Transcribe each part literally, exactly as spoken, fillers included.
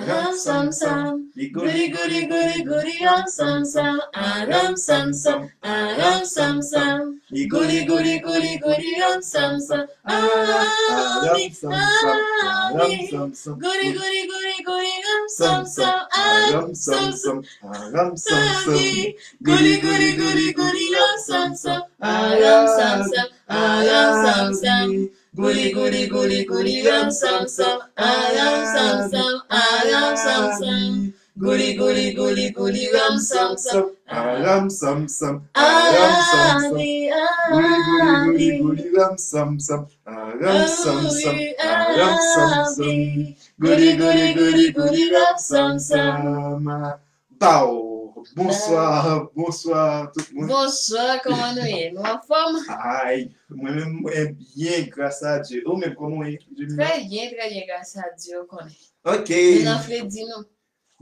Ram sam sam, li gouli gouli gouli gouli ram sam sam, a ram sam sam, a ram sam sam, li gouli gouli gouli gouli ram sam sam, a ram sam sam, a ram sam sam, gouli gouli gouli gouli ram sam sam, a ram sam sam, a ram sam sam, gouli gouli gouli gouli ram sam sam, a ram sam sam, a ram sam sam. Gouli gouli gouli gouli ram sam sam, a ram sam sam, a ram sam sam. Gouli gouli gouli gouli ram sam sam, a ram sam sam, a ram sam sam. Gouli gouli gouli gouli ram sam sam, a ram sam sam, a ram sam sam. Gouli gouli gouli gouli ram sam sam. Pow! Bonswa, bonswa tout moun. Bonswa, kòman nou ye? Nou anfòm? Ay, mwen menm mwen byen, gras a Dye. Ou menm, kòman w ye? Trè byen, trè byen, gras a Dye, ou konnen. Ok. Nou nan fredi nou.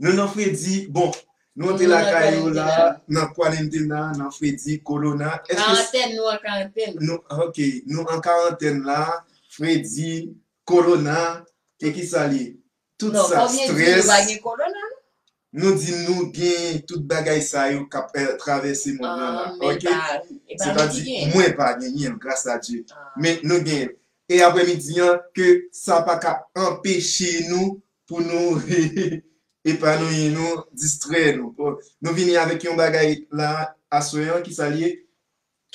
Nou nan fredi, bon, nou antre lakay yo la, nan kwarantèn la, nan fredi, kolona. Èske karantèn, nou an karantèn. Nou, ok, nou an karantèn la, fredi, kolona, e ki sa li ye? Tout sa, strès. Non, pa byen di nou pa gen kolona, non? Nou di nou gen tout bagay sa yo k ap, eh, travèse mond lan la, ok? Setadi, mwen pa genyen l, gras a Dye. Men nou genyen l. E aprèmidi an, ke sa pa ka anpeche nou pou nou epanouyi nou, distrè nou. Bon, nou vini avèk yon bagay la aswè an, ki sa l ye?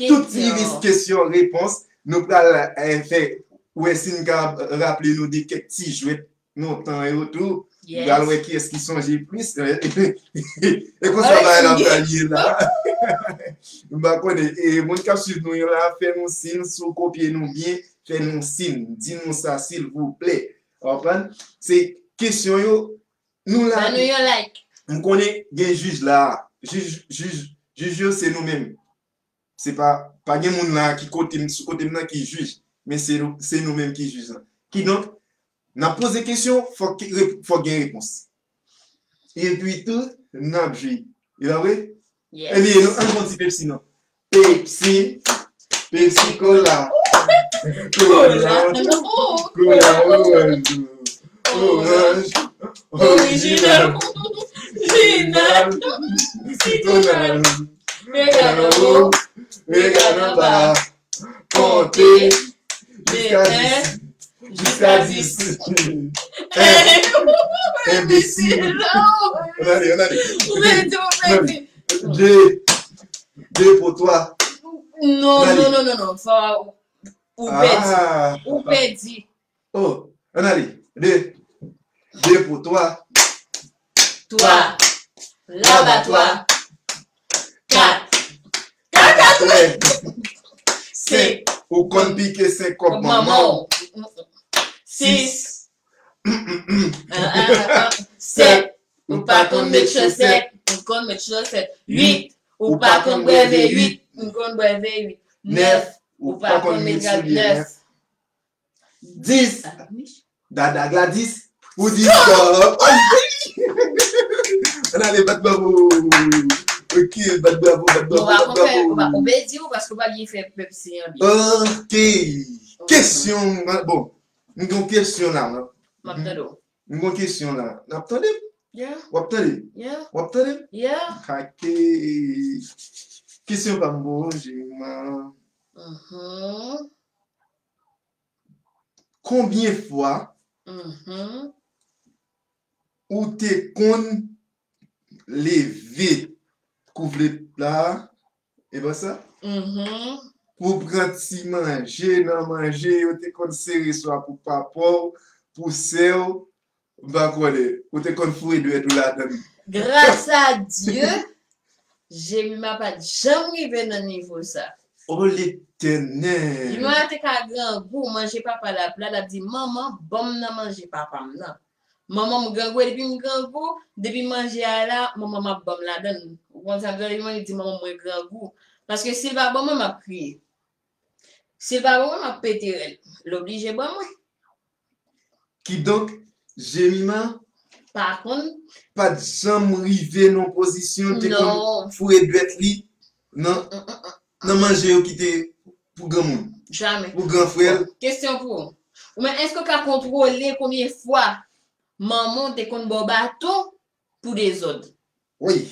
Tout ti lis kesyon repons, nou pral, eh, fè, wè si n ka raple nou de kèk ti jwèt lontan yo tou. Nou pral wè kiyès ki sonje plis. E konsa bagay la pral ye la. M pa konnen. E moun k ap swiv nou yo la, fè nou siy, si w kopye nou byen, fè nou siy. Di nou sa, silvouplè. Ou konprann? Se kesyon yo, nou la. Ban nou yon like. M konnen gen jij la. Jij, jij, jij yo se nou menm. Se pa, pa gen moun la ki kote m, sou kote m nan ki jij, men se nou, se nou menm ki jij la. Kidonk, n ap poze kesyon, fòk, fòk gen repons. Epi tou, n ap jwi. E pa vre? Yes. Ebyen, nou, ann pran ti Pepsi, non. Pepsi, Pepsi Cola. Cola, Cola, oranj, oranj, orijinal, orijinal, sitwonal. Regarde en haut, regarde en bas. Konte jiska dis. Jiska dis. Enbesil. Ann ale, ann ale. Ou pèdi, ou pèdi. De. De pou twa. Non, non, non, non, non. Fò ou pèdi. Ou pèdi. Oh, ann ale. De. De pou twa. Twa. Labatwa. Kat. Kakatwè. Senk. Ou konn pike senk kòb manman w. Sis. Sèt. Ou pa konn met chosèt. Ou konn met chosèt. Uit. Ou pa konn bwè vè uit. Ou konn bwè vè uit. Nèf. Ou pa konn met rad nèf. Dis. Dada Gladys. Ou di stop. Ann ale, bat bravo. Ok, bat bravo, bat bravo, bat bravo. Ou pa konn fè, ou pa, ou pèdi ou paske ou pa byen fè Pepsi an byen. Ok. Kesyon, bon, m gen yon kesyon la, non. M ap tande w. M gen yon kesyon la. N ap tande m? Yeah. W ap tande m? Yeah. W ap tande m? Yeah. Ok. Kesyon pa m pou ou, Jemima. Mhm. Konbyen fwa ou te konn leve kouvlèt la, e pa sa? Pou pran ti manje nan manje, yo te konn sere swa pou papa w, pou sè w, m pa konnen, ou te konn foure dwèt ou ladan l. Gras a Dye, Jemima pa t janm rive nan nivo sa. O Letènèl! Jemima te ka grangou, manje papa l ap la, l ap di, "Manman, ban m nan manje papa m nan." Manman m grangou, e depi m grangou, depi manje a la, manman m ap ban m ladan l. Ou konn sa m di, depi mwen di manman mwen grangou. Paske si l pa ban mwen, m ap kriye. Si l pa ban mwen, m ap pete rèl. L oblije ban mwen. Kidonk, Jemima pa konn, pa t janm rive nan pozisyon l te konn foure dwèt li nan, nan manje yo ki te pou granmoun. Jamè. Pou gran frè l. Kesyon pou ou. Ou menm, èske w ka kontwole konbyen fwa manman w te konn ba w baton pou dezòd? Wi.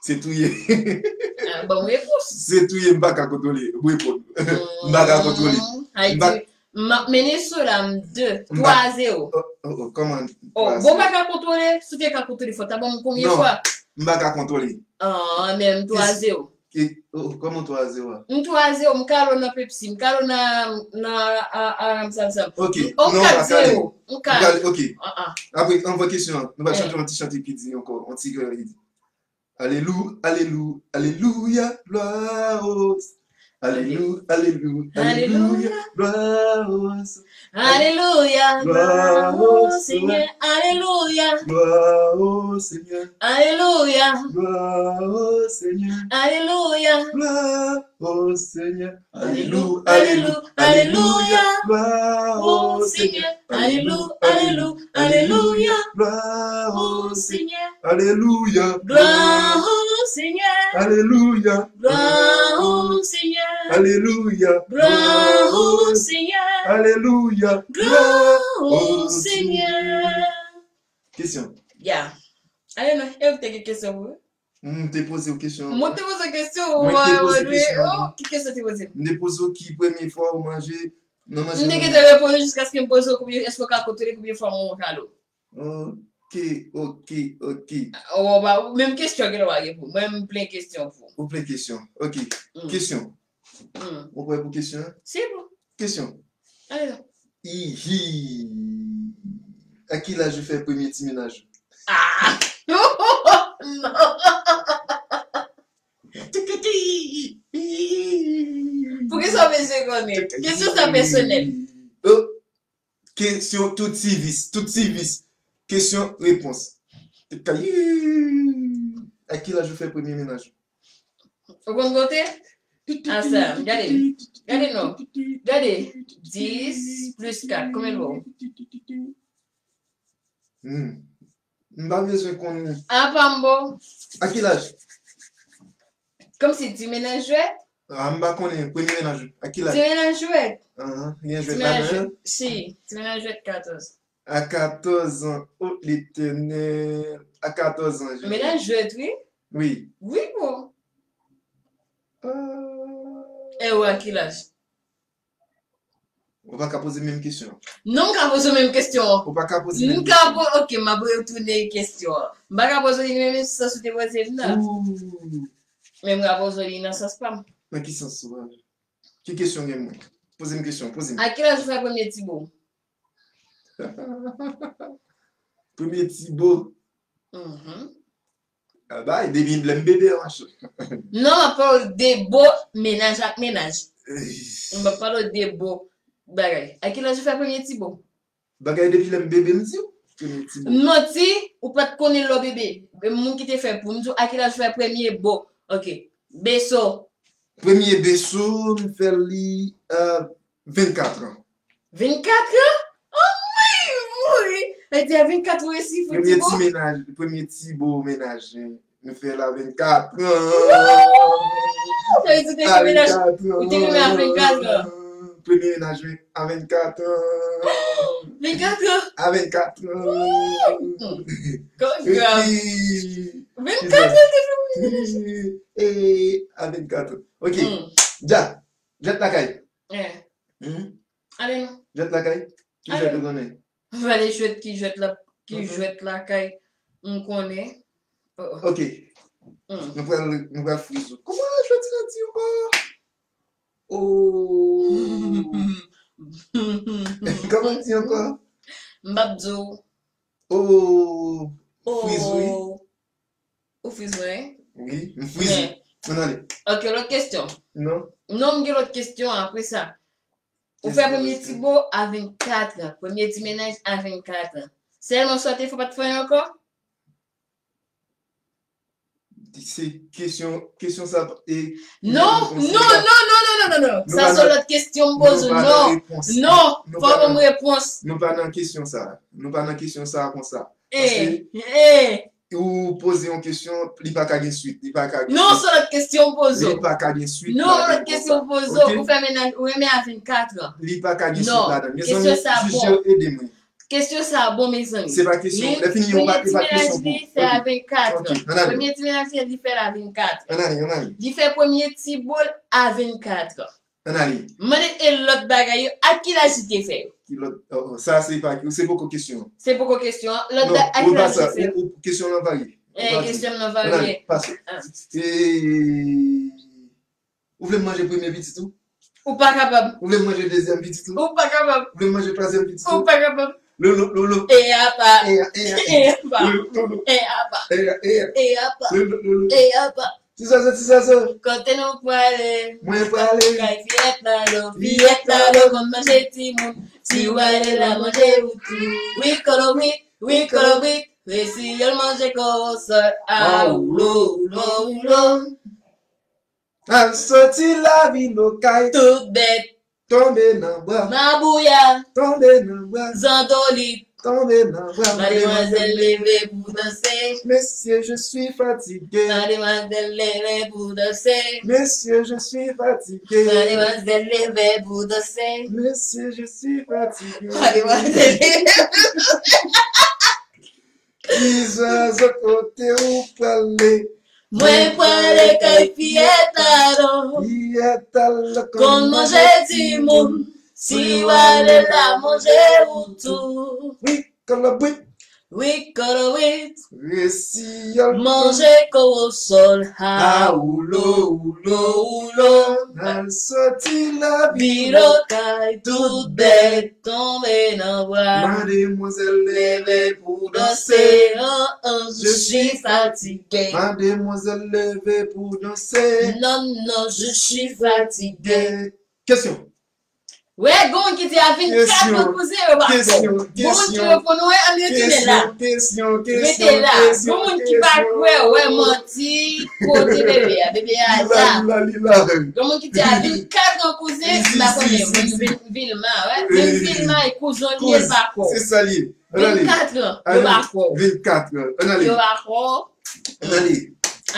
Se touye. Ah, ban m repons. Se touye, m pa ka kontwole. M reponn. M pa ka kontwole. Haiti, m ap mennen sou la, m de, twa zewo. Oh, oh, oh, kòman? Oh, bon, pa ka kontwole, si w te ka kontwole, fò w ta ban m konbyen fwa? M pa ka kontwole. Ah, men m twa zewo. E, oh, kòman twa zewo a? M twa zewo, m kalo nan Pepsi, m kalo nan, nan, a, a, m sa, m sa. Ok, M kat zewo, m kalo. Ok. Ah, ah. Apre, anvan kesyon an, nou va chante yon ti chante ki di ankò, yon ti kè ki di. Alelou, alelou, alelouya, glwa o. Alelou, alelou, alelouya, glwa o. Alelouya, glwa o Senyè, alelouya. Glwa o Senyè. Alelouya, glwa o Senyè. Alelouya, glwa o Senyè. Alelou, alelou, alelouya, glwa o Senyè. Alelou, alelou, alelouya, glwa o Senyè. Senyè. Alelouya, Glwa o Senyè, alelouya, glwa o Senyè. Alelouya, Glwa o Senyè, alelouya, glwa o Senyè. Kesyon. Ya. Ale non, e ou te gen kesyon pou? M te poze w kesyon. Mwen te poze kesyon ou Mwen te poze mwen kesyon. Oh, ki kesyon te poze? M te poze w ki premye fwa ou manje nan manje. M te gen te reponn jiskaske m poze w konbyen, èske w ka kontwole konbyen fwa manman w kalo? Ok, ok, ok. Oh, ba, menm kesyon gen lwa gen pou mwen, m plen kesyon pou. Ou plen kesyon. Ok. Kesyon. Ou prè pou kesyon an? Si bon. Kesyon. Ale non. Ihi. A ki laj ou fè premye ti menaj ou? Ah! Non! Poukisa w bezwen konnen? Kesyon sa pèsonèl. Oh, kesyon tout sivis, tout sivis. Kesyon repons. A ki laj ou fè premye menaj ou? Ou konn konte? Ansanm, gade. Gade non. Gade. Dis plis kat. Konbyen l ba w? Hmm. M pa bezwen konn. Apa m ba w? A ki laj? Kòmsi ti menaj jwèt? Ah, m pa konnen. Premye menaj ou. A ki laj? Ti menaj jwèt. Ahan, gen Ti jwèt menaj ladan. jwèt. Si, ti menaj jwèt katòz. A katòz an. Oh, Letènèl. A katòz an. Menaj jwèt, wi. Wi. Wi, bro. Ah. E ou a ki laj? Ou pa ka poze menm kesyon. Non, m ka poze menm kesyon an. Ou pa ka poze M menm ka kesyon. po, ok, m ap retounen kesyon an. M pa ka poze li menm sans ou te poze m nan. Ooh. Men m ka poze li nan sans pa m. Nan ki sans ou a? Ki kesyon gen mwen? Poze m kesyon, poze m. A ki laj ou fè premye ti bo? Premye ti bo. Mhm. Ah, bay, depi lè m bebe an, mache. Non, m ap pale de bo menaj ak menaj. M ap pale de bo bagay. A ki laj ou fè premye ti bo? Bagay depi lè m bebe, m di w. Premye ti bo. M manti, ou pa t konnen lè w bebe. Moun ki te fè pou m di w, a ki laj ou fè premye bo? Ok. Beso. Premye beso, m fè li, euh, vennkat an. Vennkat an? Oh my, mouri! Sa vle di a vennkat ou resi fout Premye ti bo? Ti menaj, premye ti bo menaj, nou fè l a vennkat an. Sa vle di ou te gen menaj, ou te gen menaj a vennkat an. Premye menaj mwen a vennkat an. Vennkat an? A vennkat an. Kòman grav? Epi, Vennkat an te fè premye menaj? E, a vennkat an. Ok. Dja. Jwèt lakay. Eh. Hmm? Ale non. Jwèt lakay. Ki Ale. Jwèt ou konnen? Pale jwèt ki jwèt la, ki Mhm. jwèt lakay m konnen. Oh, oh. Ok. Hmm. Nou pral, nou pral friz ou. Kòman jwèt la di ankò? Oh. Kòman di ankò? M p ap di w. Oh. Oh. Friz ou, wi. Ou friz mwen? Wi, m friz ou. Men. Ann ale. Ok, lòt kesyon. Non. Non, m gen lòt kesyon apre sa. Ou Yes, fè premye yes. Ti Bo a vennkat an. Premye ti menaj a vennkat an. Sèlman sa w te fè, w pa t fè ankò? Se kesyon, kesyon sa e Non, non, non, non, non, non, non, non. Sa se lòt kesyon m poze w. Non, non, fò ban m repons. Nou pa nan kesyon sa. Nou pa nan kesyon sa konsa. Eh, eh. Ou poze yon kesyon, li pa ka gen swit, li pa ka gen Non, se lòt kesyon m poze li w. pa ka gen swit. Non, lòt kesyon m poze w. Ou fè menaj, ou renmen a vennkat an. Li pa ka gen swit ladan. Kesyon sa bon. Jije ede mwen. Kesyon sa a bon, mezanmi. Se pa kesyon. Lè fini, yon pa, e pa kesyon pou. Premye ti menaj li fè a vennkat an. Premye ti menaj li fè l a vennkat an. Ann ale, ann ale. Li fè premye ti bo l a vennkat an. Ann ale. Mande e lòt bagay yo, ak ki laj li te fè yo? Ki lòt? Oh, oh, sa se pa, se poko kesyon an. Se poko kesyon an. Lòt bagay, ak ki laj li te fè yo? Kesyon lan varye. Eh, kesyon lan varye. Ann ale, pase. E, ou vle m manje premye pitit ou? Ou pa kapab. Ou vle m manje dezyèm pitit ou? Ou pa kapab. Ou vle m manje twazyèm pitit ou? Ou pa kapab. Lolo, lolo. E apa. E a, e a, e a. E apa. Lolo, lolo. E apa. E a, e a. E apa. Lolo, lolo. E apa. Ti zazo, ti zazo. Kote nou prale? Mwen prale. Kay fiyèt Lalo. Fiyèt Lalo konn manje timoun. Si w ale la manje ou tou. Wi kolo wi, wi kolo wi. Resi yo l manje kowosòl. A ou lo, ou lo, ou lo. Al soti lavil Okay. Tout bèt. Tonbe nan bwa. Mabouya. Tonbe nan bwa. Zandolit. Tonbe nan bwa. Mademwazèl leve pou danse. Mesye, je suis fatigué. Mademwazèl leve pou danse. Mesye, je suis fatigué. Mademwazèl leve pou danse. Mesye, je suis fatigué. Mademwazèl leve pou danse. Ki zazo kote ou prale? Mwen prale kay fiyèt Lalo. Fiyèt Lalo konn manje timoun. Si w ale la manje ou tou. Wi kolo wi. Wi kolo wi. Resi yo l manje kowosòl. Ha ou lo, ou lo, ou lo. Al soti lavil Okay. Tout bèt tonbe nan bwa. Mademwazèl leve pou danse. An, an, je suis fatigué. Mademwazèl leve pou danse. Non, non, je suis fatigué. Kesyon. Wè, gon moun ki di a vennkat an kouzen yo pa fò. Kesyon, kesyon, kesyon. Gon moun ki reponn, wè, ann retounen la. Kesyon, kesyon, kesyon. Rete la. Gon moun ki pa kwè, wè, manti. Kote bebe a? Bebe a la. Li la, li la, li la. Gen moun ki di a vennkat an kouzen, m pa konnen, vin, vin, Vilma, wè. Vin, Vilma e kouzen li ye pa kwè. Se sa li ye. Ann ale. Vennkat an, yo pa kwè. Vennkat an. Ann ale. Yo pa kwè. Ann ale.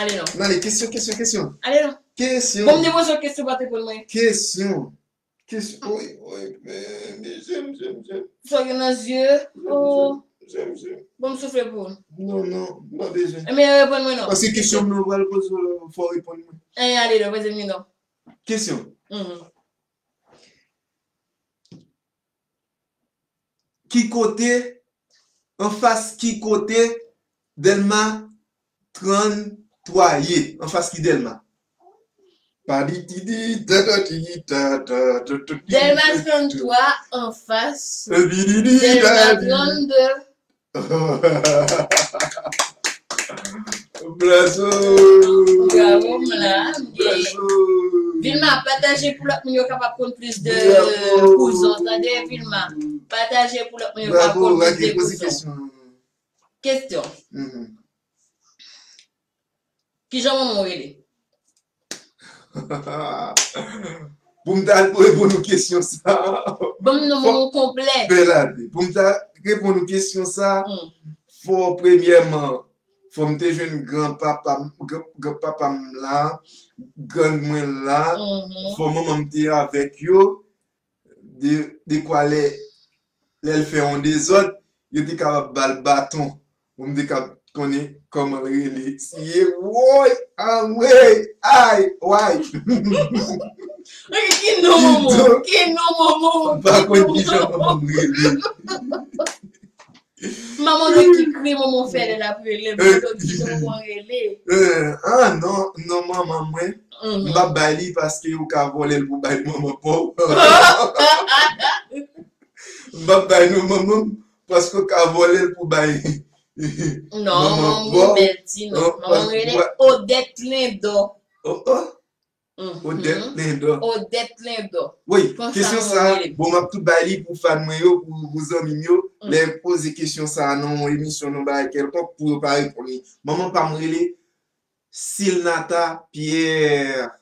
Ale non. Ann ale. Kesyon, kesyon, kesyon. Ale non. Kesyon. Bon, m te poze w kesyon, pa t reponn mwen. Kesyon. Kesyon, wi, wi, men, men, jem, jem, jem. Sa w gen nan zye? Oh. Jem, jem. Bon, m soufle pou ou. Non, non, m pa bezwen. Ebyen, reponn mwen non. Paske kesyon m nan pral poze w la, fò w reponn mwen. Ebyen, ale non, poze m li non. Kesyon. Mhm. Ki kote, anfas ki kote Dèlma tranntwa ye? Anfas ki Dèlma? Pa di ti di, ta ta ti, ta ta ta ta ti. Dèlma tranntwa anfas. Di di di, Dèlma ta di. Trannde. Blazo. Bravo, m la, m gen. Blazo. Vilma, pataje pou lòt moun yo kapab konn plis de kouzen, tande, Vilma. Pataje pou lòt moun yo kapab konn plis de kouzen. Bravo, ok, poze kesyon. Kesyon. Mhm. Kijan manman w rele? Pou m ta reponn ou kesyon sa. Ban m non manman w konplè. Bèl ane. Pou m ta reponn ou kesyon sa, hmm, fò premyèman, fò m te jwenn granpapa m, gran, granpapa m la, grann mwen la, mhm, fò manman m te avèk yo, de, dekwa lè, lè l fè yon dezòd, yo te kapab ba l baton. Pou m te kab konnen kòman l rele. Si ye woy, anwey, ay, way. Ok, ki non manman w? Ki non manman w? M pa konn kijan manman m rele. Manman w ki kri manman w fè lè l ap rele, m pa konn kijan manman w rele. Eh, ah, non, non, manman mwen, mhm, m p ap bay li paske ou ka vòlè l pou bay manman pa w. M p ap bay non manman m paske ou ka vòlè l pou bay. Non, manman m bèl ti non. Manman m rele Odette Lindor. Oh, oh. Mhm. Odette Lindor. Odette Lindor. Wi, kesyon sa, bon, m ap tou bay li pou fan mwen yo, pou, pou zanmi m yo. Mm. Lè m poze kesyon sa nan yon emisyon, nan bagay kèlkonk, pou yo pa reponn li. Manman pa m rele Silnata Pierre.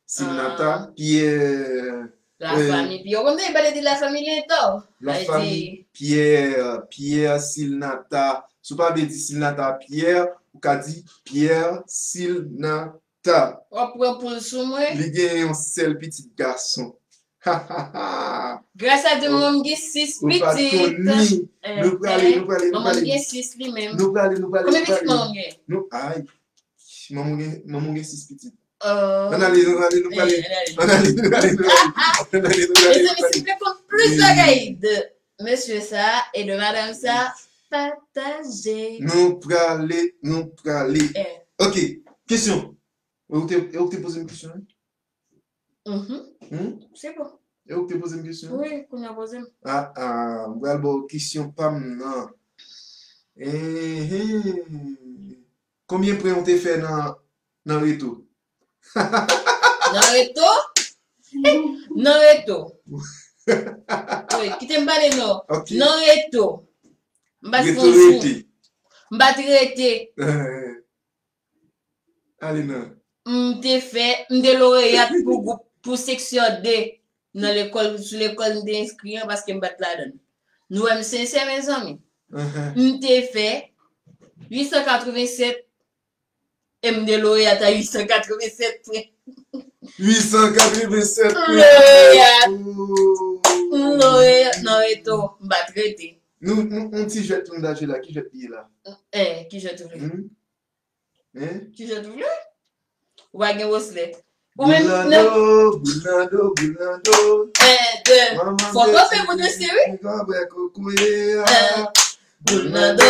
Silnata Pierre. La famille Pierre. Ou konn pa de di la famille Lindor. La famille Pierre, Pierre Silnata. Si w pa vle di Silnata Pierre, ou ka di Pierre Silnata. W ap pran poul sou mwen. Li gen yon sèl pitit gason. Gras a Dye, manman m gen sis pitit. Nou prale, nou prale, nou prale. Manman m gen sis li menm. Nou prale, nou prale, nou prale. Konbyen pitit manman m gen? Nou, ay. Manman gen, manman gen sis pitit. Ann ale, ann ale, nou prale. Ann ale, nou prale, nou prale. Ann ale, nou prale. Mezanmi, si w vle konn plis bagay de mesye sa e de madanm sa, pataje. Nou prale, nou prale. Ok, kesyon. Ou te, ou te poze m kesyon an? Mhm. Hmm? Se bon. E ou te poze m kesyon? Wi, kounye a poze m. Ah, ah, m pral ba w kesyon pa m nan. Ehe. Konbyen pwen ou te fè nan, nan reto? Nan reto? Nan reto. Wi, kite m pale non. Ok. Nan reto. M pa t fon sou. M pa t rete. Ale nan. M te fè, m te loreyat pou gwoup, pou seksyon de nan lekòl, sou lekòl m te enskri an, paske m pa t ladan l. Nou wè m sensè, mezanmi. M te fè uit san katrevennsèt e m te loreyat a uit san katrevennsèt pwen. Uit san katrevennsèt pwen. Loreyat. M loreyat nan reto, m pa t rete. Nou, nou, yon ti jwèt pou n ta jwe la, ki jwèt li ye la? Eh, ki jwèt ou vle? Hmm? Hein? Ki jan tou vle? Ou pa gen woslè. Ou menm, boulando, boulando, boulando. En, de. Fò kanpe pou danse, wi. Li ka bwè kokoye a. En. Boulando,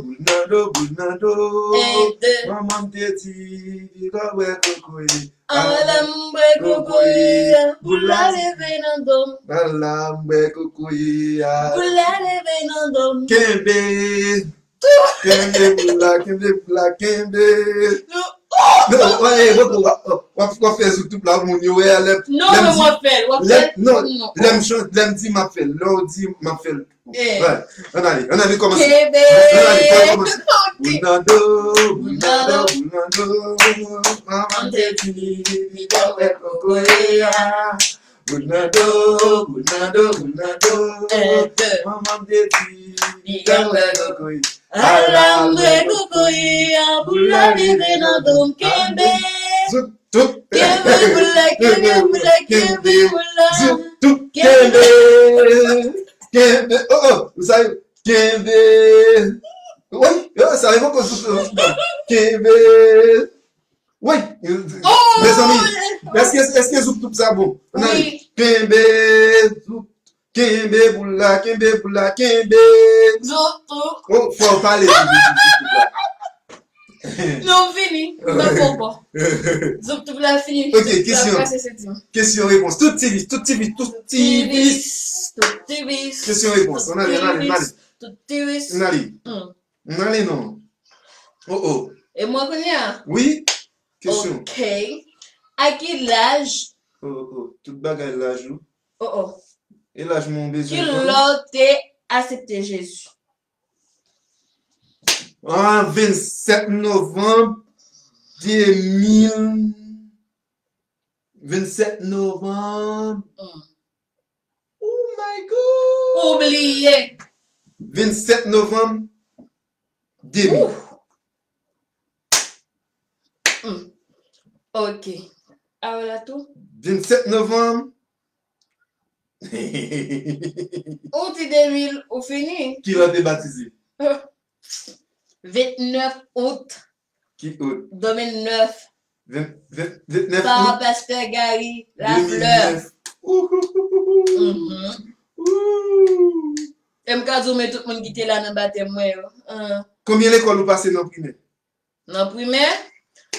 boulando, boulando. En, de. Manman m te di, li ka bwè kokoye. Ala m bwè kokoye a. Boul la leve nan do m. Ala m bwè kokoye a. Boul la leve nan do m. Kenbe. Kenbe boul la, kenbe boul la, kenbe. Non, w ap, w ap, w ap fè zouk tout la, moun yo wè a lè. Non, men w ap fè l, w ap fè l. Non, lè m chan-, lè m di m ap fè l, lè w di m ap fè l. Ann ale, ann ale kòmanse. Kenbe. Ann ale, ann ale kòmanse. Boulando, boulando, boulando, manman te di, li ta wè kokoye a. Boulando, boulando, boulando. Manman m te di, li ka bwè kokoye. Ala m bwè kokoye a, boul la leve nan do m, kenbe. Zouk, zouk. Kenbe boul la, kenbe boul la, kenbe boul la. Zouk, zouk, kenbe. Kenbe. Oh, oh, ou sa yo? Kenbe. Wi, yo, sa yo poko zouk, zouk, kenbe. Wi, mezanmi, èske, èske zouk tout sa bon? Ann ale. Kenbe, zouk, kenbe boul la, kenbe boul la, kenbe. Zouk tout. Oh, fò w pale. Non, m fini. M pa fè ankò. Zouk tout la fini. Ok, kesyon. Kesyon repons. Tout ti vis, tout ti vis, tout ti vis. Tout ti vis. Kesyon repons. Ann ale, ann ale, ann ale. Tout ti vis. Ann ale. Ann ale non. Oh, oh. E mwen kounye a? Wi. Kesyon. Ok. A ki laj? Oh, oh. Tout bagay laj ou. Oh, oh. E laj mwen ou bezwen konn? Ki lè w te aksepte Jezi? An vennsèt novanm de mil. Vennsèt novanm. Oh my God! Ou bliye. Vennsèt novanm de mil. Ouf. Hmm. Ok. Awe la tou. Vennsèt novanm. Ou di de mil, ou fini. Ki lè w te batize? Vennèf out. Ki out? De mil nèf. Ven, ven, vennèf out. Pa pastè Gary Lafleur. De mil nèf. Ouhouhou. Mhm. Ouh. E m ka di w, men tout moun ki te la nan batèm mwen yo. An. Konbyen lekòl ou pase nan primè? Nan primè,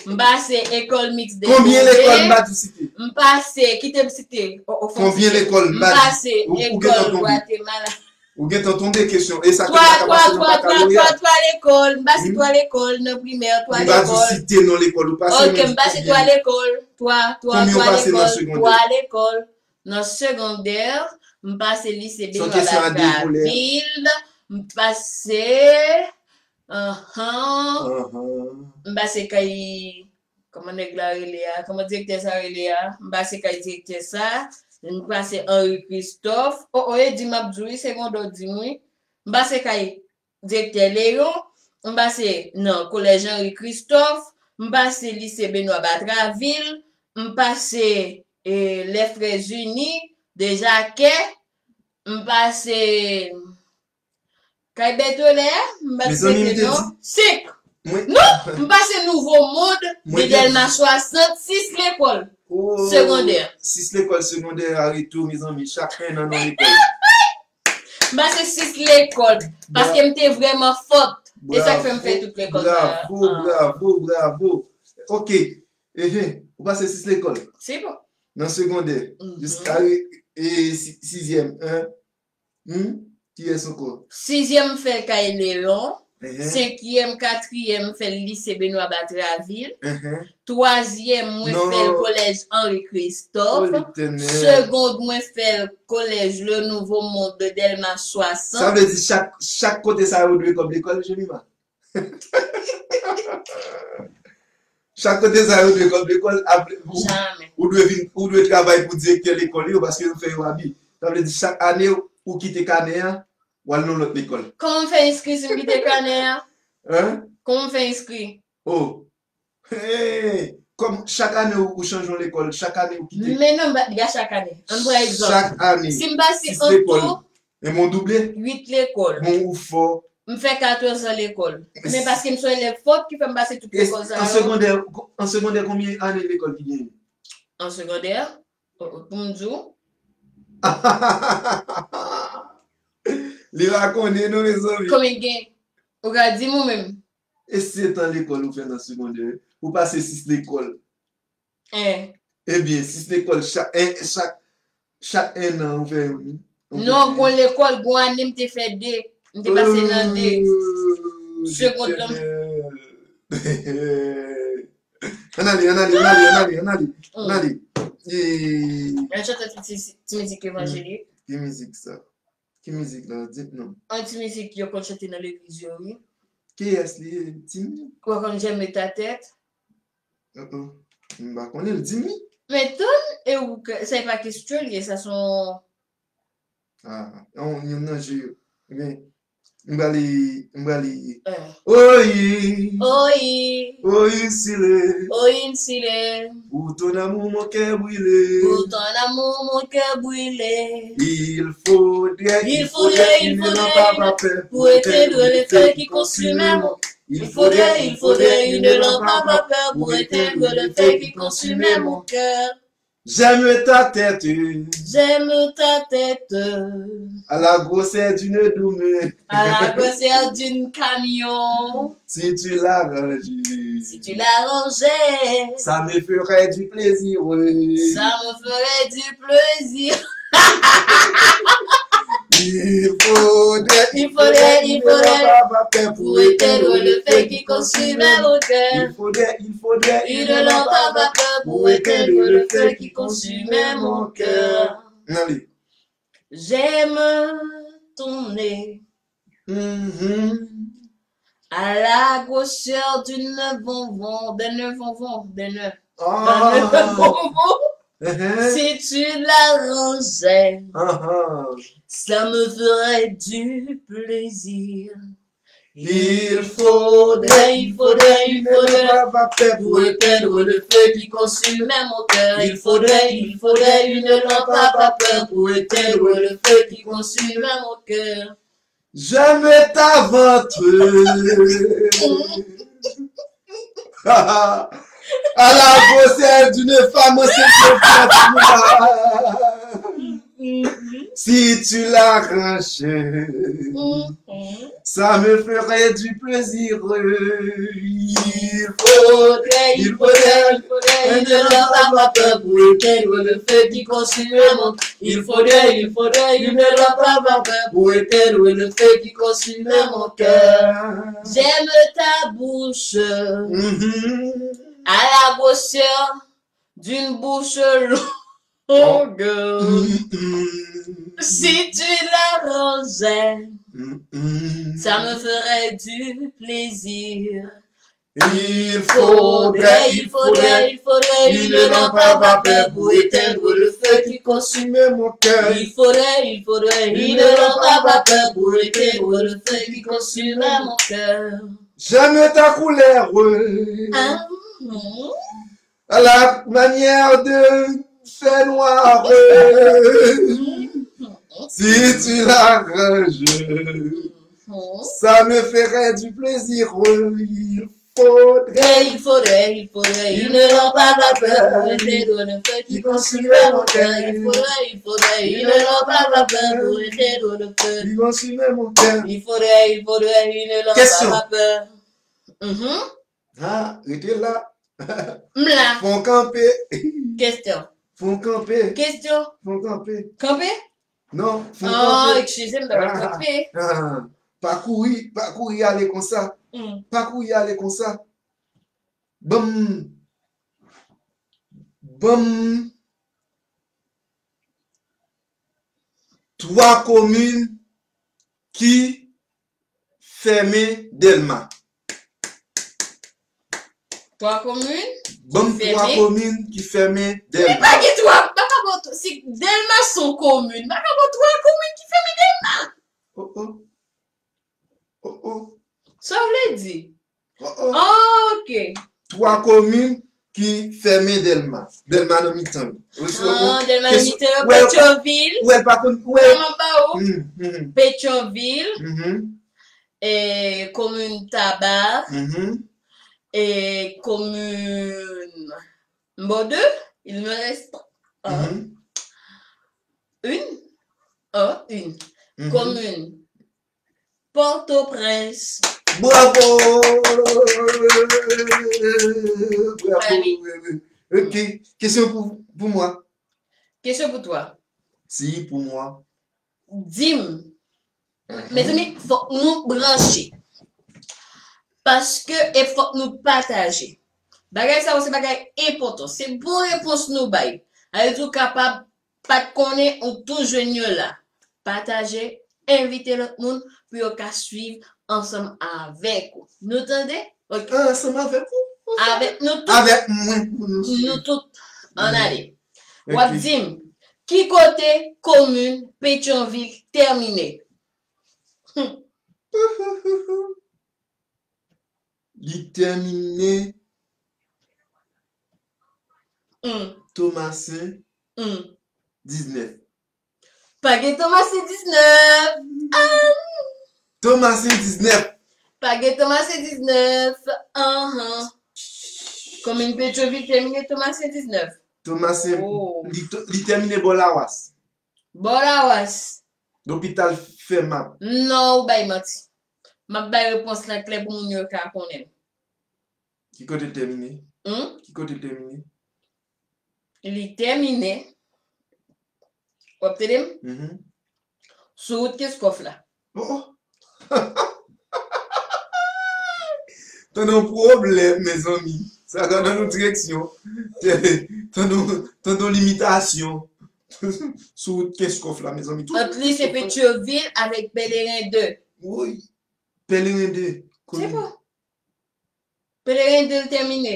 m pase École Mixte de Beauvais. Konbyen lekòl m pa di w site? M pase, kite m site. Oh, oh, fò m site. Konbyen lekòl m pa di? M pase École Guatemala. Ou gentan tonbe kesyon. E sa ke m pa ka pase nan bakaloreya. Twa, twa, twa, twa, twa lekòl. M pase twa lekòl nan primè, twa lekòl. M pa di w site non lekòl ou pase, men di konbyen. Ok, m pase twa lekòl. Twa, twa, twa lekòl, twa lekòl. Nan segondè, m pase lise Benoît Batraville, m pase, anhan, m pase kay, kòman nèg la rele a? Kòman direktè sa rele a? M pase kay direktè sa, m pase Henri Christophe. Oh, oh, e di m ap di w wi, segondè w di m wi. M pase kay direktè Léon, m pase nan kolèj Henri Christophe, m pase lise Benoît Batraville, m pase, eh, Les Frères Unis, Dejakè, m pase kay Bètolè, m pa t rete non. Senk. Non, m pase Nouvo Mond, de Dèlma swasant, sis lekòl segondè. Sis lekòl segondè a retou, mezanmi, chak enn an nan lekòl. M pase sis lekòl, paske m te vrèman fòt. E sa k fè m fè tout lekòl sa. Bravo, bravo, bravo. Ok. Ehe, ou pase sis lekòl. Se bon. Nan segondè, jiska e, sizyèm, en. Hmm? Kiyès ankò? Sizyèm m fè l kay Leyon. Ehe. Senkyèm, katriyèm m fè l lise Benoît Batraville. Ehe. Twazyèm, mwen fè l kolèj Henri Christophe. Oh, Letènèl. Segond, mwen fè l kolèj Le Nouveau Monde de Dèlma swasant. Sa vle di chak, chak kote sa yo dwe kòb lekòl, Jemima? Chak kote sa yo dwe kòb lekòl, ou, ou dwe vin, ou dwe travay pou direktè lekòl yo, paske yo fè yo abi. Sa vle di chak ane ou kite kanè a, w al nan lòt lekòl. Kòman m fè enskri si m kite kanè a? Hein? Kòman m fè enskri? Oh. Hey, kòm chak ane ou, ou chanje yon lekòl, chak ane ou kite. Men non, m pa di a chak ane. Ann pran egzanp. Chak ane. Si m pase an tou, e mon double? Uit lekòl. Bon, ou fò. M fè katòz an lekòl. Men paske m se yon elèv fòt ki fè m pase tout lekòl sa yo. An segondè, an segondè, konbyen ane lekòl ki genyen? An segondè, pou m di w. Li pa konnen non, mezanmi. Konbyen gen? Ou ka di m ou menm? E sèt an lekòl ou fè nan segondè, ou pase sis lekòl. Ebyen, sis lekòl, chak, en, chak, chak en an ou fè youn. Non, gon lekòl, gon ane m te fè de. M te pase nan de. Segond lan. Ann ale, ann ale, ann ale, ann ale, ann ale, ann ale. Ann chante ti, ti mizik evanjelik. Ki mizik sa? Ki mizik la? Di m non. Yon ti mizik yo konn chante nan legliz yo, wi. Kiyès li ye? Di m. Ou pa konn J'aime ta tête? Uh-uh. M pa konnen l, di m wi. Men tann, e ou, se pa kesyon li ye, sa se yon... Ah, yon, yon nan je yo. Ebyen, m prale, m prale. Oyi. Oyi. Oyi sile. Oyi sile. Pour ton amour, mon cœur brûlé. Pour ton amour, mon cœur brûlé. Il faudrait, il faudrait une lampe à vapeur pour éteindre le feu qui consume mon... Il faudrait, il faudrait une lampe à vapeur pour éteindre le feu qui consume mon cœur. J'aime ta tête. J'aime ta tête. À la grosseur d'une doumée. À la grosseur d'une camion. Si tu l'arranges. Si tu l'arranges. Ça me ferait du plaisir. Ça me ferait du plaisir. Il faudrait, il faudrait, il faudrait une lampe à vapeur pour éteindre le feu qui consume mon cœur. Il faudrait, il faudrait une lampe à vapeur pour éteindre le feu qui consume mon cœur. Ann ale. J'aime ton nez. Mhm. À la grosseur d'une vonvon, d'une vonvon, d'une, d'une vonvon. Si tu l'arrangeais, ça me ferait du plaisir. Il faudrait, il faudrait une lampe à vapeur pour éteindre le feu qui consume mon cœur. Il faudrait, il faudrait une lampe à vapeur pour éteindre le feu qui consume mon cœur. J'aime ta ventre. À la grosseur d'une femme enceinte. Si tu l'arranges, ça me ferait du plaisir. Il faudrait, il faudrait, il faudrait une lampe à vapeur pour éteindre le feu qui consume mon cœur. Il faudrait, il faudrait une lampe à vapeur pour éteindre le feu qui consume mon cœur. J'aime ta bouche à la grosseur d'une bouche longue. Si tu l'arrangeais, ça me ferait du plaisir. Il faudrait, il faudrait, il faudrait une lampe à vapeur pour éteindre le feu qui consume mon cœur. Il faudrait, il faudrait une lampe à vapeur pour éteindre le feu qui consume mon cœur. J'aime ta couleur. À la manière de Fè nwa. Si tu l'arranges, ça me ferait du plaisir. Il faudrait, il faudrait, il faudrait une lampe à vapeur pour éteindre le feu qui consume mon cœur. Il faudrait, il faudrait une lampe à vapeur pour éteindre le feu qui consume mon cœur. Il faudrait, il faudrait une lampe à vapeur. Mhm. Ha, rete la. M la. Fon kanpe. Kestyon. Fon kanpe. Kestyon. Fon kanpe. Kanpe? Non, fon kanpe. Oh, eskize m, m t ap kanpe. Ah, pa kouri, pa kouri ale konsa. Mm. Pa kouri ale konsa. Ban m, ban m twa komin ki fèmen Dèlma. Twa komin? Ban m twa komin ki fèmen Dèlma. Men pa gen twa, pa ka bon, si Dèlma se yon komin, pa ka bon twa komin ki fèmen Dèlma. Oh, oh. Oh, oh. Sa w vle di? Oh, oh. Oh, ok. Twa komin ki fèmen Dèlma. Dèlma nan mitan yo. Ah, Dèlma nan mitan yo, Petyonvil. Ou wè l pa konn, ou wè. Kòman ba ou? Petyonvil. E, komin Taba. E, komin Mbo de. Il me reste un. Une. Un, une. Komin Pòtoprens. Bravo! Bravo, wi, wi. Ok, kesyon pou, pou mwen. Kesyon pou twa. Si, pou mwen. Di m. Mezanmi, fòk nou branche. Paske, e fòk nou pataje. Bagay sa yo se bagay enpòtan. Se bon repons nou bay. Sa vle di w kapab pa t konnen ou tou jwenn yo la. Pataje, envite lòt moun pou yo ka swiv ansanm avèk ou. Nou tande? Ok. Ansanm avèk ou? Avèk nou tout. Avèk mwen pou nou swiv. Nou tout. Ann ale. W ap di m, ki kote komin Petyonvil tèmine? Li tèmine Tomasen diznèf. Pa gen Tomasen diznèf. Ah! Tomasen diznèf. Pa gen Tomasen diznèf. Anhan. Komin Petyonvil tèmine Tomasen diznèf. Tomasen, li to-, li tèmine bò Lawas. Bò Lawas. Lopital Fèmap. Non, ou bay manti. M ap bay repons la klè pou moun yo ka konnen. Ki kote l tèmine? Hmm? Ki kote l tèmine? Li tèmine. W ap tande m? Mhm. Sou wout Kenskòf la. Oh, oh. Tande yon pwoblèm, mezanmi. Sa ka nan yon direksyon. Tande, tande yon limitasyon. Sou wout Kenskòf la, mezanmi. Ant lise Petyonvil avèk Pèleren de. Wi. Pèleren de. Se bon. Pèleren de l tèmine.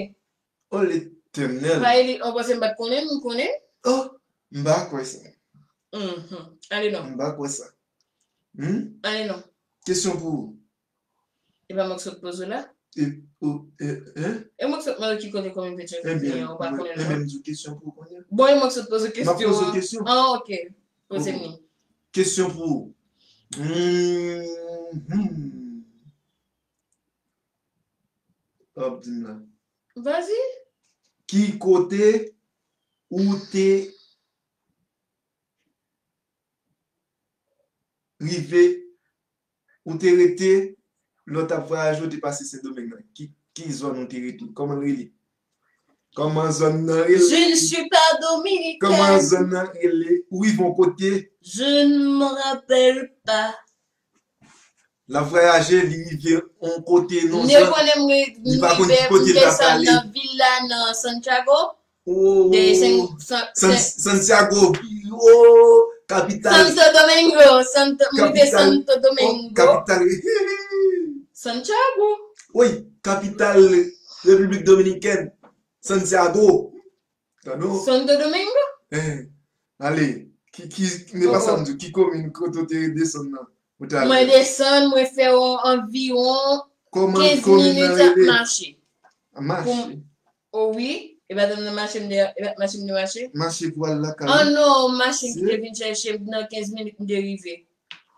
Oh, Letènèl. Pa li, ou panse m pa t konnen, m konnen. Oh, m pa kwè sa. Mhm. Ale non. M pa kwè sa. Hmm? Ale non. Kesyon pou ou. E pa mwen k sot poze w la? E, o, e, hein? E mwen k sot mande w ki kote komin Petyonvil ye, ou pa konnen non? Ebyen, m di w kesyon pou ou konnen. Bon, e mwen k sot poze w kesyon an. M ap poze w kesyon. Ah, ok. Poze m li. Kesyon pou ou. Mhm. W ap di m la. Vas-y. Ki kote ou te rive, ou te rete, lè w t ap vwayaje, ou te pase Sendomeng nan? Ki, ki zòn ou te rete? Kòman l rele? Kòman zòn nan rele? Je ne suis pas dominicaine. Kòman zòn nan rele? Ou rive yon kote? Je ne me rappelle pas. L ap vwayaje, li rive yon kote, nan yon zòn, li pa konn ki kote l ap ale. M desann nan vil la, nan Santiago. Oh, de Sen-, San-, San-, Sen-, Santiago, oh, kapital. Santo Domingo, Santo, m rive Santo Domingo. Oh, kapital. Santiago. Wi, kapital Repiblik Dominikèn, Santiago. Tande w? Santo Domingo? Eh, ale, ki, ki, men pa sa m di w, ki komin kote w te desann nan? Ou te ale? Mwen desann, mwen fè yon anviwon kenz minit ap mache. Mache? O wi. E pa t nan mache m te, e pa t mache m te mache? Mache pou al lakay. Oh non, machin ki te vin chèche m nan kenz minit m te rive.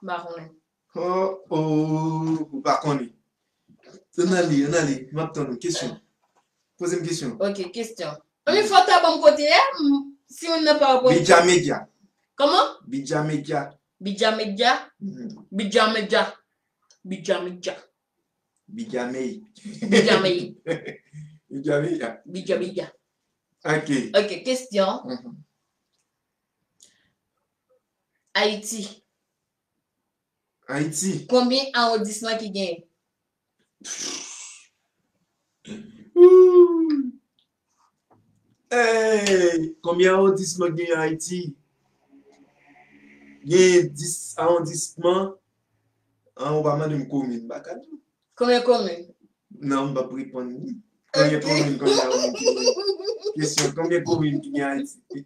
M pa konnen. Oh, oh, ou pa konnen. Ann ale, ann ale. M ap tann ou. Kesyon. Poze m kesyon. Ok, kesyon. Ann fò ta ban m kote a, m- si moun nan pa reponn. Bidja medya. Kòman? Bidja medya. Bidja medya? Mhm. Bidja medya. Bidja medya. Bidja mey. Bidja mey. Bidja medya. Bidja medya. Ok. Ok, kesyon. Mhm. Ayiti. Ayiti. Konbyen awondisman ki genyen? Ooh. Hey, konbyen awondisman gen Ayiti? Gen dis awondisman. An, ou pa mande m komin, m pa ka di w. Konbyen komin? Non, m p ap reponn li. Konbyen komin, konbyen komin ki gen? Kesyon, konbyen komin ki gen Ayiti?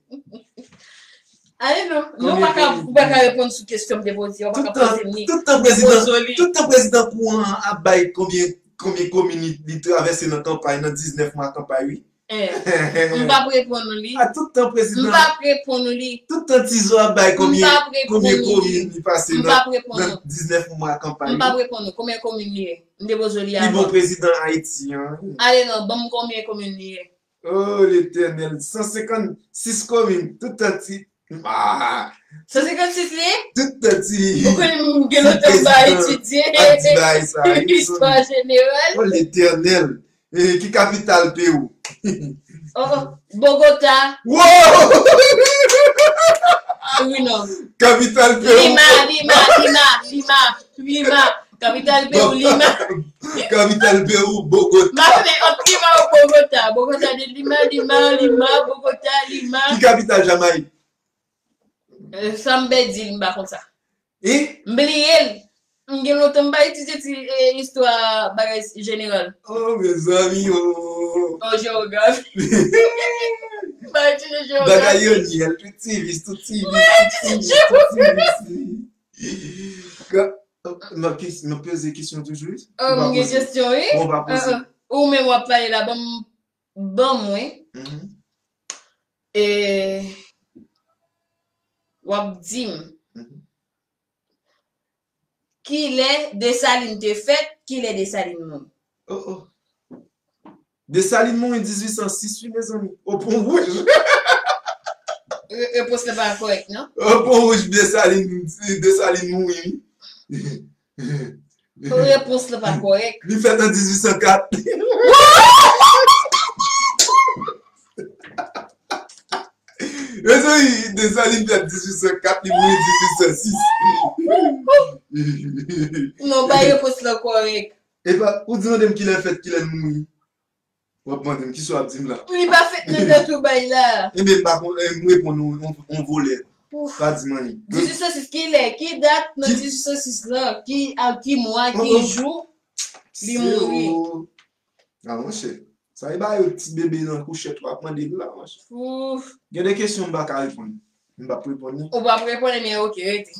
Ale non, non, ou pa ka, ou pa ka reponn sou kesyon m te poze, ou pa ka poze m li. Tout tan prezidan, tout tan prezidan kouran an ap bay konbyen, konbyen komin li, li travèse nan kanpay, nan diznèf mwa kanpay, wi. Eh, m p ap reponn ou li. A tout tan prezidan. M p ap reponn ou li. Tout tan Tizo ap bay konbyen, konbyen komin li pase nan, nan diznèf mwa kanpay, wi. M p ap reponn ou. Konbyen komin li ye? M te poze w li avan. Pi bon prezidan Ayiti an. Ale non, ban m konbyen komin li ye. Oh, Letènèl, san senkannsis komin, tout tan ti. Ah! San senkannsis li ye? Tout tan ti. Ou konnen m gen lontan m pa etidye. Ap di bagay sa, wi. Istwa jeneral. Oh, Letènèl. Eh, ki kapital Pewou? Oh, oh. Bogota. Wow! Wi, non. Kapital Pewou. Lima, Lima, Lima, Lima, Lima. Kapital Pewou, Lima. Kapital Pewou, Bogota. M ap fè ant Lima ou Bogota. Bogota de Lima, Lima, Lima, Bogota, Lima. Ki kapital Jamayik? Eh, sa m pèdi l, m pa konn sa. E? M bliye l. M gen lontan m pa etidye ti, eh, istwa bagay jeneral. Oh, mezanmi, oh. Oh, jewografi. M pa etidye jewografi. Bagay yo nyèl, tout ti vis, tout ti vis, tout ti vis, tout ti vis. Ka- Nan kes- nan poze kesyon toujou, wi? Ah, m gen kesyon, wi. Bon, pa poze. Ah, ah. Ou menm w ap pale la, ban m, ban mwen. Mhm. E, w ap di m, mhm, kilè Desalin te fèt, kilè Desalin mouri? Oh, oh. Desalin mouri dizuit san sis, wi, mezanmi. O Pon Wouj. Re- Repons la pa kòrèk, non? O Pon Wouj, Desalin, Desalin mouri, wi. Repons la pa kòrèk. Li fèt an dizuit san kat. Mezanmi, Desalin fèt dizuit san kat, li mouri dizuit san sis. Non, bay repons la kòrèk. Epa, ou di mande m kilè l fèt, kilè l mouri. W ap mande m, kisa w ap di m la? Li pa fèt nan dat ou bay la. Ebyen, m pa konn, eh, m reponn ou, on, on volè. Ouf. Pa di m anyen. Dizuit san sis, kilè? Ki dat nan dizuit san sis lan? Ki, a, ki mwa, ki jou li mouri? A, monchè. Sa e ba yo ti bebe nan kouchèt, w ap mande l la, monchè. Ouf. Gen de kesyon m pa ka reponn. M p ap reponn li. Ou p ap reponn, men ok, rete.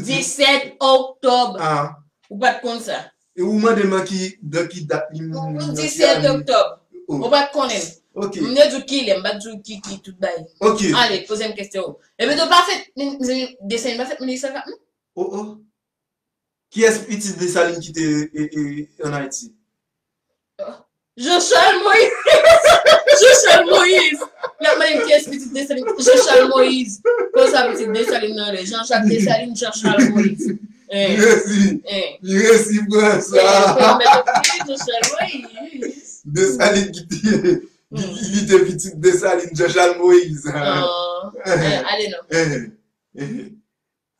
Disèt oktòb. Ah. Ou pa t konn sa? E ou mande m nan ki, nan ki dat li mouri, nan ki ane. Disèt oktòb. Oh. Ou pa t konnen. Ok. M te di w kilè, m pa t di w ki, ki tout bagay. Ok. Ale, poze m kesyon. Epi tou pa fèt, m, m, Desalin pa fèt mil uit san kat, non? Oh, oh. Kiyès pitit Desalin ki te, e, e, ann Ayiti? Jean Charles Moïse. Jean Charles Moïse. L ap mande m kiyès pitit Desalin. Jean Charles Moïse. Konsa pitit Desalin nan rele Jean Jacques Dessalines, Jean Charles Moïse. Eh. Li resi. Eh. Li resi pran sa. Eh, fè m mèt oblije Jean Charles Moïse. Desalin ki te, ki, ki te pitit Desalin, Jean Charles Moïse. Ah. Eh, ale non. Eh.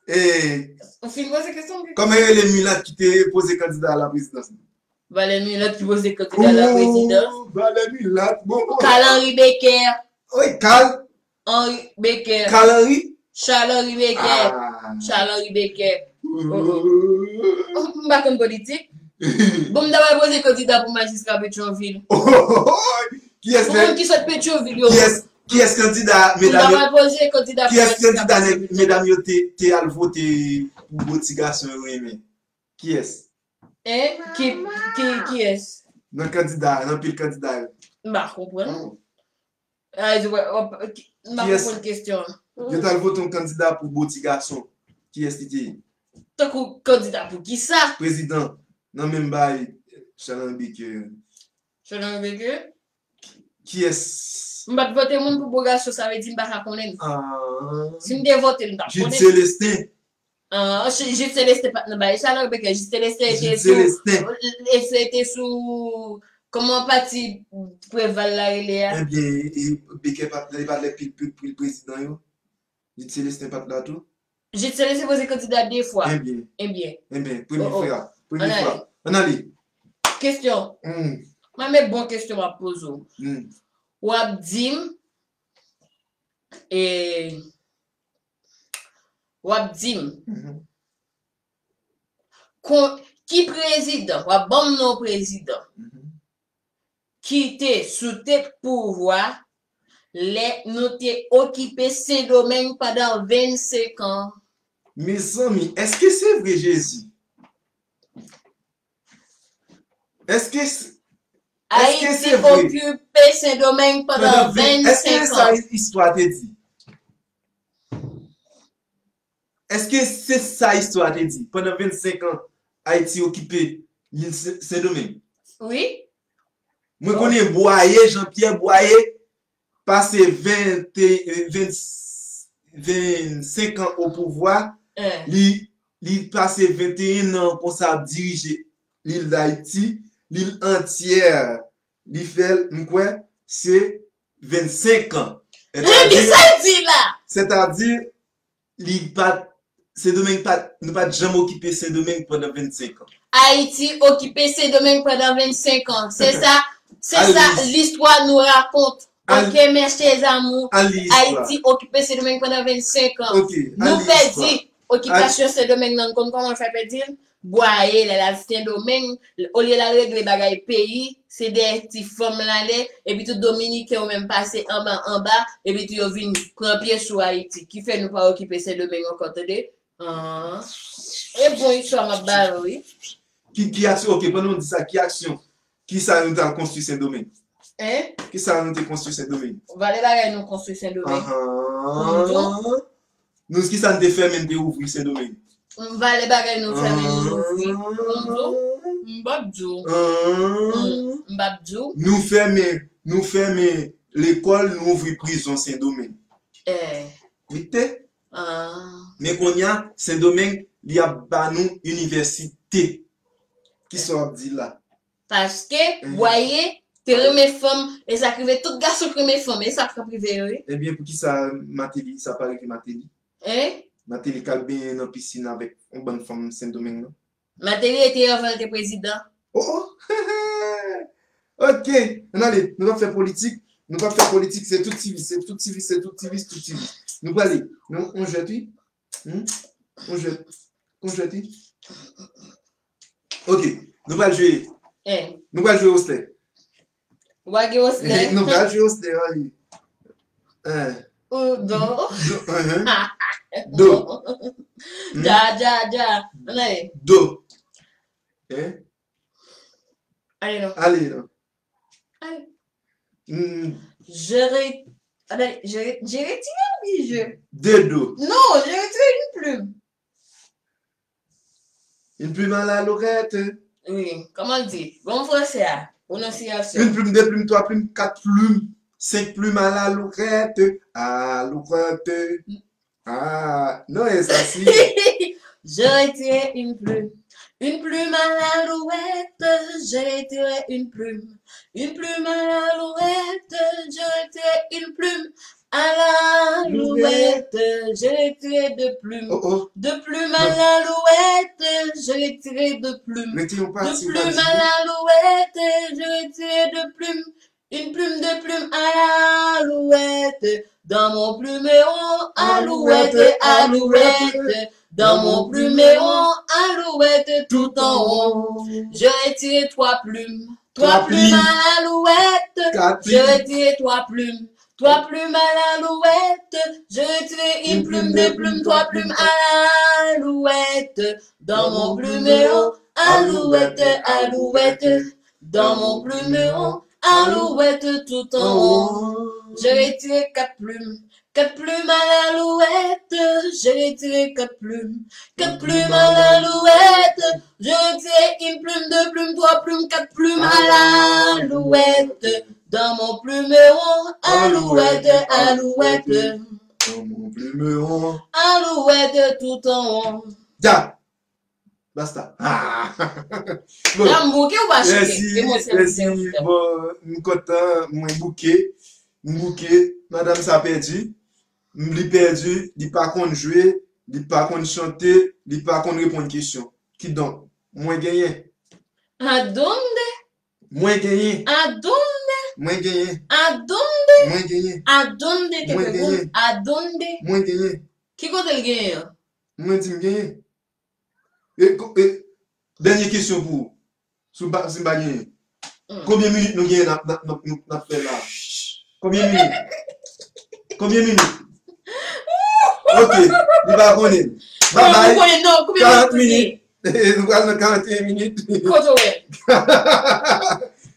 Eh. Ou fin poze kesyon m? Kòman yo rele milat ki te poze kandida a la prezidans? Valè milat ki poze kandida a la prezidans. Oh, valè milat, bon. Carl Henri Becker. Wi, Carl. Henri Becker. Carl Henri? Charles Henri Becker. Ah. Charles Henri Becker. Oh, oh. M pa konn politik. Bon, m ta pral poze kandida pou majistra Petyonvil. Kiyès? Pou moun ki sot Petyonvil yo. Kiyès, kiyès kandida, medam yo? M ta pral poze kandida pou majistra Petyonvil. Kiyès kandida nèg, medam yo te, te al vote pou gwo ti gason yo renmen? Kiyès? Eh, ki, ki, kiyès? Nan kandida, nan pil kandida yo. M pa konprann. Oh. Ah, je vois, oh, ok, m pa konprann kesyon an. Yo t al vote yon kandida pou bo ti gason. Kiyès li te ye? Tankou kandida pou kisa? Prezidan. Nan menm bay Charles Henri Baker. Charles Henri Baker? Kiyès? M pa t vote moun pou bo gason, sa vle di m pa ka konnen l. Ah. Si m te vote l, m t ap konnen l. Jude Célestin. Ah, Jude Célestin pa t nan bay Charles Henri Baker. Jude Célestin te sou, te sou, kòman pati Preval la rele a? Ebyen, e Baker pa t, li pa t lè pil, pil, pil prezidan yo. Jude Célestin pa t la tou? Jude Célestin sipoze kandida de fwa. Ebyen. Ebyen. Ebyen, premye fwa. Premye fwa. Ann ale. Kesyon. Mwen, men bon kesyon m ap poze w. W ap di m, e, w ap di m, kon, ki prezidan, w ap ban m non prezidan ki te sou tèt pouvwa lè nou te okipe Sendomeng pandan vennsenk an. Mezanmi, èske se vre, Jezi? Èske s-, èske Ayiti se vre? Okipe Sendomeng pandan vennsenk an. Èske sa istwa te di? Èske se sa istwa te di? Pandan vennsenk an, Ayiti okipe lil Sen-, Sendomeng. Wi. Mwen konnen Bwaye, Jean-Pierre Bwaye, pase ven, ven, vennsenk an o pouvwa, li, li pase venteyen an konsa ap dirije lil Dayiti, lil antyè, li fè l, m kwè, se vennsenk an. Remi, sa l di la? Sètadi, li pa t, Sendomeng pa t, nou pa t janm okipe Sendomeng pandan vennsenk an. Ayiti okipe Sendomeng pandan vennsenk an. Se sa, se sa listwa nou rakonte. Ok, mes chers amours, Ayiti okipe Sendomeng pandan vennsenk an. Nou pèdi okipasyon Sendomeng nan, nou konn kòman l fè pèdi l? Bwaye, lè l al Sendomeng, olye l al regle bagay peyi, se dèyè ti fanm l ale, epi tou Dominiken yo menm pase anba anba, epi tou yo vin pran pye sou Ayiti, ki fè nou pa okipe Sendomeng ankò, tande? Ah. E bon istwa m ap ba yo, wi. Ki, ki aksyon, ok, pandan w di sa, ki aksyon, ki sa nou t al konstwi Sendomeng? Hein? Ki sa nou te konstwi Sendomeng? Valè bagay nou konstwi Sendomeng. Ahan. Pou m di w. Nou, ki sa n te fèmen, n te ouvri Sendomeng? Valè bagay nou fèmen, nou ouvri. Pou m di w. M p ap di w. M p ap di w. Nou fèmen, nou fèmen lekòl, nou ouvri prizon Sendomeng. Eh. Wi, te. Ah. Men kounye a, Sendomeng, li ap ba nou inivèsite. Kisa w ap di la? Paske Bwaye te renmen fanm, e sa k rive tout gason k renmen fanm, e sa k ap rive yo, wi. Ebyen, poukisa Mateli, sa pa rive Mateli? Hein? Mateli k al benyen nan pisin avèk yon bann fanm Sendomeng nan. Mateli rete anvan l te prezidan. Oh, oh! Ok, ann ale, nou p ap fè politik, nou p ap fè politik, se tout ti vis, se tout ti vis, se tout ti vis, tout ti vis. Nou prale, nou, on jwèt, wi. Hmm? On jwèt. On jwèt, wi. Ok, nou pral jwe. Eh. Nou pral jwe osle. Ou pa gen osle? Nou pral jwe osle, wi. Eh. Ou do. Do, mhm. Do. Hmm? Dja, dja, dja. Ann ale. Do. Eh? Ale non. Ale non. Ale. Hmm. Je re-, attendez, je re-, j'ai retiré, oui, je. De do. Non, j'ai retiré une plume. Une plume à l'alouette. Wi, kòman l di? Bon fransè a, pwononsiyasyon. Une plume, deux plumes, trois plumes, quatre plumes, cinq plumes à l'alouette. Alouette. Ah, non, e sa si. Je retire une plume. Une plume à l'alouette, je retire une plume. Une plume à l'alouette, je retire une plume. À l'alouette, je retire deux plumes. Oh, oh. Deux plumes à l'alouette, je retire deux plumes. Deux plumes à l'alouette, je retire deux plumes. Une plume, deux plumes à l'alouette, dans mon plumeron, alouette, alouette, dans mon plumeron, alouette, tout en rond. Je retire trois plumes, trois plumes à l'alouette, je retire trois plumes, trois plumes à l'alouette, je retire une plume, deux plumes, trois plumes à l'alouette, dans mon plumeron, alouette, alouette, dans mon plumeron, Alouette tout en haut. Je retire quatre plumes. Quatre plumes à l'alouette. Je retire quatre plumes. Quatre plumes à l'alouette. Je retire une plume, deux plumes, trois plumes, quatre plumes à l'alouette. Dans mon plumeron, alouette, alouette. Dans mon plumeron. Alouette tout en haut. Dja! Basta. Ah. Bon. Dam bouke ou pa choke? Mèsi, mèsi. Bon, m kontan, mwen bouke. M bouke. Madanm sa pèdi. M, li pèdi, li pa konn jwe, li pa konn chante, li pa konn reponn kesyon. Kidonk, mwen genyen. Adonde? Mwen genyen. Adonde? Mwen genyen. Adonde? Mwen genyen. Adonde te Mwen pregunta. Genyen. Adonde? Mwen genyen. Ki kote l genyen an? Mwen di m genyen. E, ko- e, dènye kesyon pou ou. Si w pa, si m pa genyen. Mm. Konbyen minit nou genyen n ap, n ap, n ap, n ap fè la? Konbyen minit? Konbyen minit? Ok, li pa konnen. Babay. Konbyen minit? Karant minit. Nou pral nan karant minit. Kote w wè?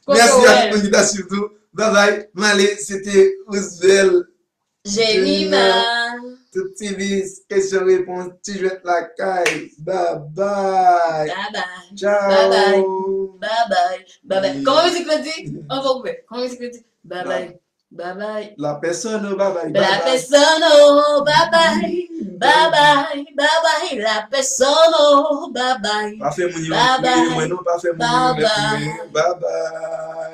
Mèsi a tout moun ki ta swiv tou. Babay. M ale, se te Roosevelt. Jemima. Tout ti bis, kesyon repons, ti jwèt lakay. Babay. Babay. Ciao. Babay. Babay. Babay. Kòman mizik la di? Ankò koupe. Kòman mizik la di? Babay. Babay. La persona, babay. La persona, babay. Babay. Babay. La persona, babay. Pa fè moun yo mwen non, pa fè moun yo mwen. Babay.